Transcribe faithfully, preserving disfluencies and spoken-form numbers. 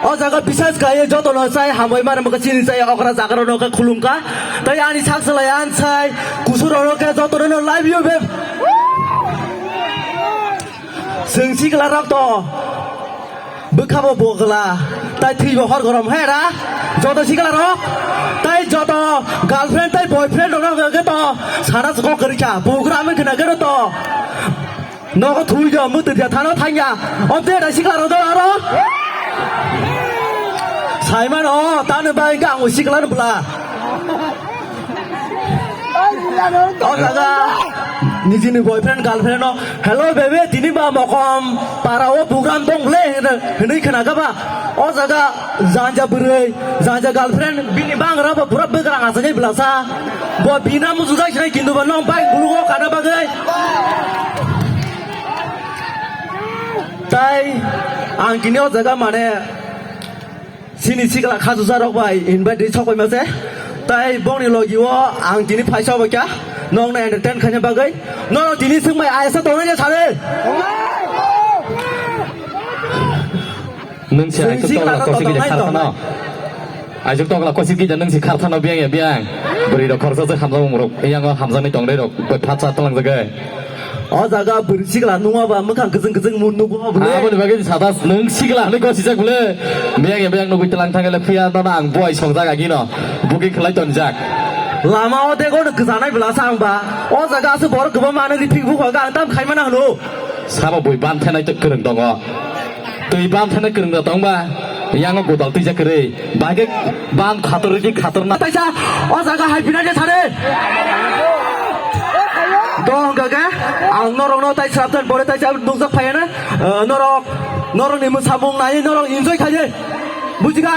O jaga bisas kaiye jotono chai hambai mare mokhe chini chai okra jagarano khe khulumkha. Tai ani sak salai an sai kusurano khe jotono love you babe. Chwng sikla rok to bwkha bo bogla tai thwi bo hor gorom he ra. Joto sikla rok tai joto girlfriend tai boyfriend rok no khe to sana kok kwrwi kha bugra me khna khe to. Nogo thui jo, mutur ja, thano thangya. Omte da sikla ro do aro. Simon, o, tano bai ga ang sikla bla. O jaga, nijini boyfriend, girlfriend no, "Hello baby, tini ba mokom para o program dong ble," hinwi khna ga ba. O jaga, janja bwrwi, janja girlfriend, bini bangra bo pura bwkrang asajai blasa. Bo bina musu jai sinai kintu bo nong bai bulugo kana bagwi. Tai ang kini o jaga mane sini sikla khajusa rok bai invite ri sokoi mase. Tai bongni logi o ang kini phaisa bai kya nong na entertain khaina bagwi. Nono tini sung bai aisa tongnai je sare. Nung si Sing aisuk sing tokla lano kosi totong gija nai khar tong thano. Nai. Aisuk tokla kosi gija nung si khar thano biang ya biang. Bwrwi rok khoroksa se hamjak mung rok. Yang o hamjak nai tong rei rok. Bai phatsa tong lang jagai. O jaga bwrwi sikla nungma ba mwkhang kwchwng kwchwng mun nugo bwle. Aboni bagwi sadas nung sikla hwnwi kosi jak bwle. Biang ya biang nugwi tlang thang le phiya no ang buai song jaga gino. Booking khlai ton jak. Lama o dego no kwchanai bwla sa ang ba. O jaga se borok kwbangma ano rithik bukha ang tam khaimana hwno. Sabo bui bam thenai tei kwrwng tongo. Twi bam thenai kwrwng da tongba. Yango godal twijak kwrwi. Bagwi bam khator rikhi khator na. Taisa o jaga hai pina je sare. Do hwnkha khe ang norokno tai sraptan pore taisa nukjak phaiya na. Eh, norok, norokni mwsamung nai norok enjoy khaidi. Bujikha?